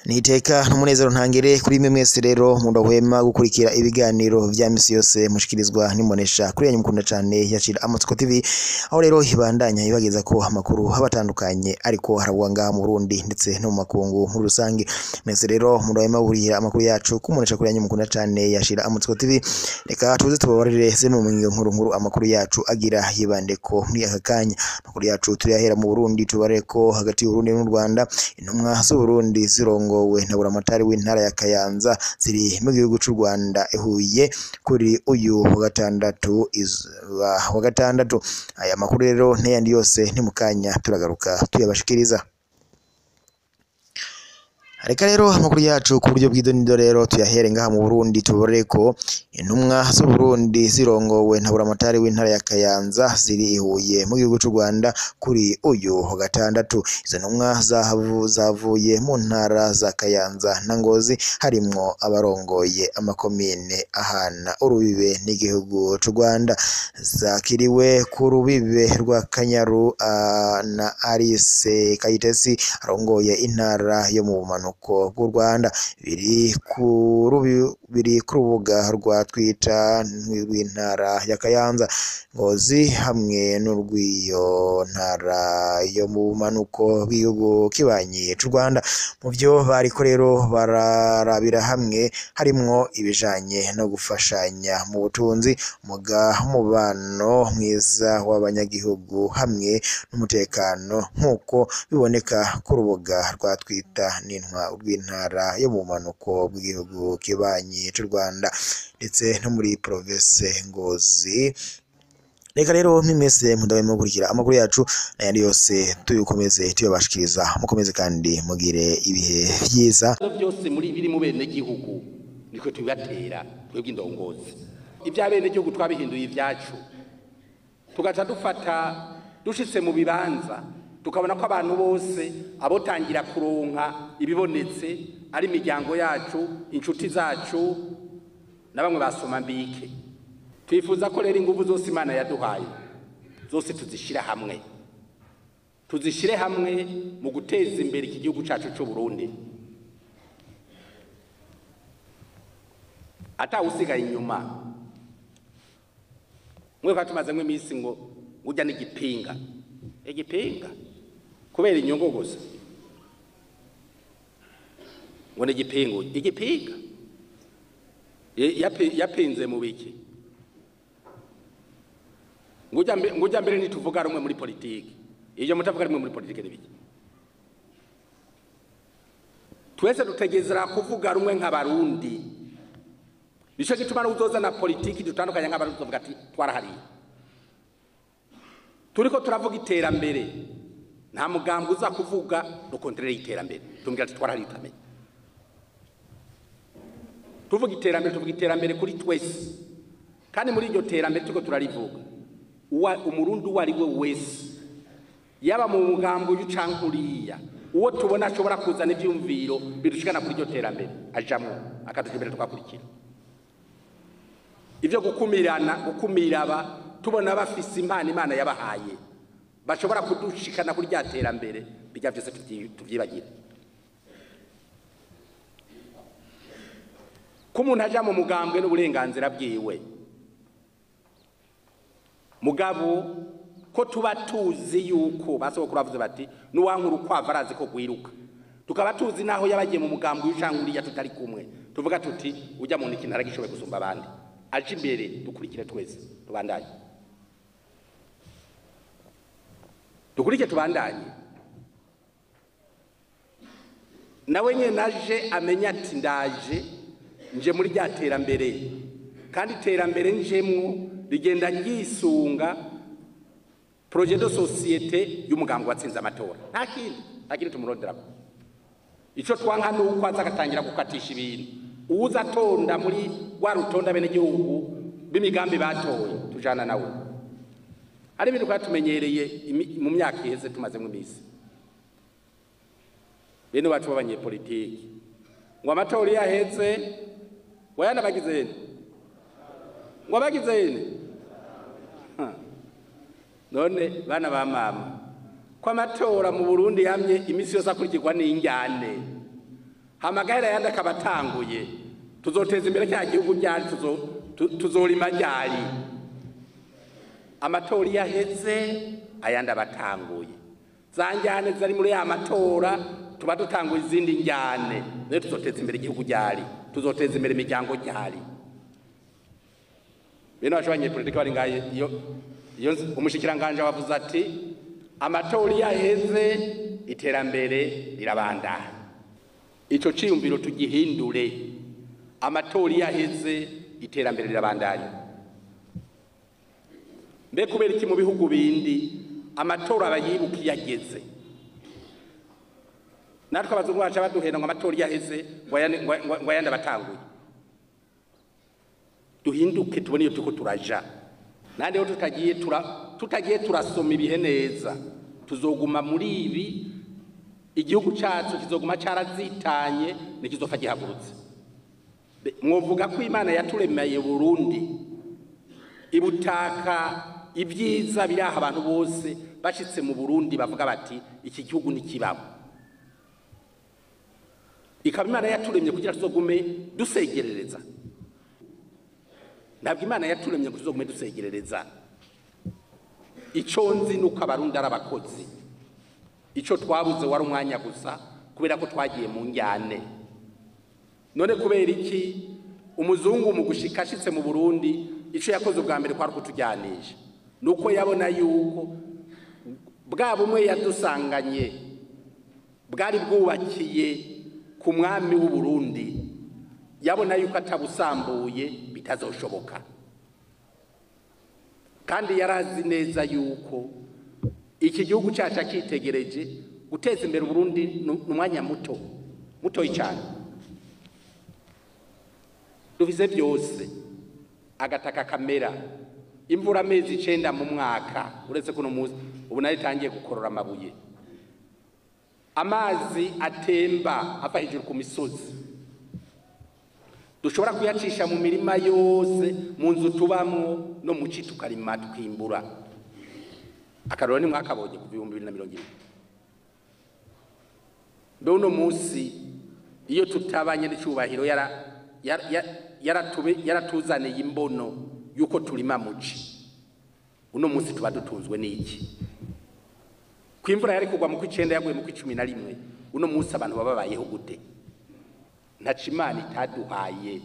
Niteka n'umunezero ntangere kuri mwe mwese rero mudahwema gukurikira ibiganiro vya misi yose mushikirizwa n'Imbonesha kuri yanyu mukunda cane yacira Amatsiko TV, aho rero ibandanya ibageza ko amakuru abatandukanye ariko haravugwa ngaha mu Burundi ndetse no mu makungu muri rusange. Mwese rero mudahwema gukurikira amakuru yacu kumunesha kuri yanyu mukunda cane yashira Amatsiko TV. Reka tuze tubabarire zimwe mu ngingo nkuru nkuru amakuru yacu agira yibandeko muri aka kanya. Amakuru yacu turiyahera mu Burundi, tubarire ko hagati y'Uburundi n'u Rwanda intumwa z'Uburundi zirongowe na Buramatari w'intara ya Kayanza ziri mu gihugu c'u Rwanda ihuye kuri uyu wa gatandatu wa gatandatu. Aya makuru rero n'ayandi yose ni mukanya turagaruka tuyabashikiriza. Reka rero amakuru yacu ku buryo bw'idonido rero tuyahere ngaha mu Burundi, tubore ko intumwa z'Uburundi zirongowe na Buramatari w'intara ya Kayanza ziri ihuye mu gihugu c'u Rwanda kuri uyu wa gatandatu. Izo ntumwa zavuye mu ntara za Kayanza na Ngozi, harimwo abarongoye amakomine ahana urubibe n'igihugu c'u Rwanda. Zakiriwe ku rubibe rwa Kanyaru na Alice Kayitesi arongoye intara yo mu bumanuko bw'u Rwanda. Biri ku rubuga rwa Twitter rw'intara ya Kayanza, Ngozi hamwe n'urw'iyo ntara yo mu bumanuko bw'igihugu kibanyi c'u Rwanda. Mu vyo bariko rero bararabira hamwe harimwo ibijanye no gufashanya mu butunzi, umubano mwiza w'abanyagihugu hamwe n'umutekano, nk'uko biboneka ku rubuga rwa Twitter n'intwa rw'intara yo mu bumanuko bw'igihugu kibanyi c'u Rwanda ndetse no muri province Ngozi. Reka rero mwese mudahwema gukurikira amakuru yacu n'ayandi yose tuyukomeze tuyabashikiriza, mukomeze kandi mugire ibihe vyiza. Byose muri biri mu bene gihugu niko tubibatera twebwe indongozi. Ibya bene gihugu twabihinduye ibyacu, tugaca dufata dushitse mu bibanza tukabona ko abantu bose abotangira kuronka ibibonetse ari imiryango yacu, inshuti zacu na bamwe basoma mbike. Twifuza ko rero ingufu zose Imana yaduhaye zose tuzishira hamwe, tuzishire hamwe mu guteza imbere iki gihugu cacu c'u Burundi, atawusigaye inyuma. Mwe kwa tumazemwe iminsi ngo ujya n'igipinga, igipinga kubera inyungu gusa, ngo ni igipinga, igipinga yapinze mu biki? Ngujya mbere nituvuga rumwe muri politiki, iyo mutavuga rumwe muri politiki ni biki? Twese dutegezera kuvuga rumwe nk'abarundi. Nico gituma n'uzoza na politiki dutandukanye nk'abarundi tuvuga ati twarahariye. Turiko turavuga iterambere, nta mugambwe uza kuvuga no kontrere iterambere, tumbwira ati twarahariye utamenye. Tuvuga iterambere, tuvuga iterambere kuri twese, kandi muri iryo terambere turiko turarivuga umurundi uwo ari we wese, yaba mu mugambo uyu canke uriya, uwo tubona ashobora kuzana ivyumviro bidushikana kuri iryo terambere ajamwo akaduja imbere tugakurikira. Ivyo gukumirana, gukumira aba tubona bafise impano Imana yabahaye bashobora kudushikana kuri rya terambere, bijya vyose tuvyibagire. Ko umuntu aja mu mugambwe n'uburenganzira bwiwe, mugabo ko tuba tuzi yuko basokuru bavuze bati nuwankuru kwava arazi ko gwiruka, tukaba tuzi naho yabagiye mu mugambwe ucanguriya tutari kumwe, tuvuga tuti ujya mu niki ntaragishoboye gusumba abandi, aje imbere dukurikire twese tubandanye, dukurikire tubandanye. Nawe nyene naje amenya ati ndaje nje muri rya terambere, kandi terambere njemwo rigenda ryisunga projet de société y'umugambo watsinze amatora. Nta kindi tumuronderako. Ico twanka nuko aza agatangira gukatisha ibintu, uza atonda muri rwa rutonda bene gihugu b'imigambi batoye tujana nawe. Ari ibintu twatumenyereye mu myaka iheze tumazemo iminsi. Bene bacu b'abanyepolitiki ngo amatora yaheze wayana bagize ngo abagize none bana ba mama ko amatora mu Burundi yamye imisi yose akurikirwa n'injyane. Hamagahera yandi akaba atanguye, tuzoteza imbere cya gihugu ryari? Tuzorima ryari? Amatora iyo aheze ayandi aba atanguye, za njyane zari muri ya matora tuba dutanguye izindi njyane. Nayo tuzoteza imbere igihugu ryari? Tuzoteza imbere imiryango ryari? Bene bacu abanyepolitiki bari ngaha, iyo umushikiranganje wavuze ati amatora iyo aheze iterambere rirabandanya, ico ciyumviro tugihindure. Amatora iyo aheze iterambere rirabandanya. Mbe kubera iki mu bihugu bindi amatora abayibuka iyo ageze, natwe abazungu baca baduhenda ngo amatora iyo aheze ngo ayandi abatanguye? Duhinduke, tubone iyo turiko turaja. Nandi tutagiye turasoma ibihe neza, tuzoguma muri ibi, igihugu cacu kizoguma carazitanye, ntikizofa gihagurutse. Mwovuga ko Imana yaturemeye Burundi ibutaka ibyiza biri aho, abantu bose bashitse mu Burundi bavuga bati iki gihugu ntikibabo. Ikaba Imana yaturemye kugira tuzogume dusegerereza? Ntabwo Imana yaturemye ngo tuzogume dusegerereza. Ico nzi nuko Abarundi ari abakozi. Ico twabuze wari umwanya gusa, kubera ko twagiye mu njyane. None kubera iki umuzungu mu gushika ashitse mu Burundi ico yakoze ubwa mbere kwari kutujyanisha? Nuko yabona yuko bwa bumwe yadusanganye bwari bwubakiye ku mwami w'u Burundi, yabona yuko atabusambuye bitazoshoboka. Kandi yarazi neza yuko iki gihugu cyacu akitegereje, guteza imbere Burundi ni umwanya muto mutoyi cyane. Dufise byose, agataka kamera, imvura amezi 9 mu mwaka, uretse kuno munsi ubu nayo itangiye gukorora amabuye, amazi atemba ava hejuru ku misozi dushobora kuyacisha mu mirima yose, mu nzu tubamwo no mu ci tukarima tukimbura. Akarorero ni mwakabonye kuva 2020. Mbe uno munsi iyo tutabanye n'icubahiro yaratuzaniye imbono yuko turima muci, uno munsi tuba dutunzwe n'iki? Ko imvura yari kugwa mu kw'icenda yaguye mu kw'icumi na rimwe, uno munsi abantu baba babayeho gute? Ntaco Imana itaduhaye.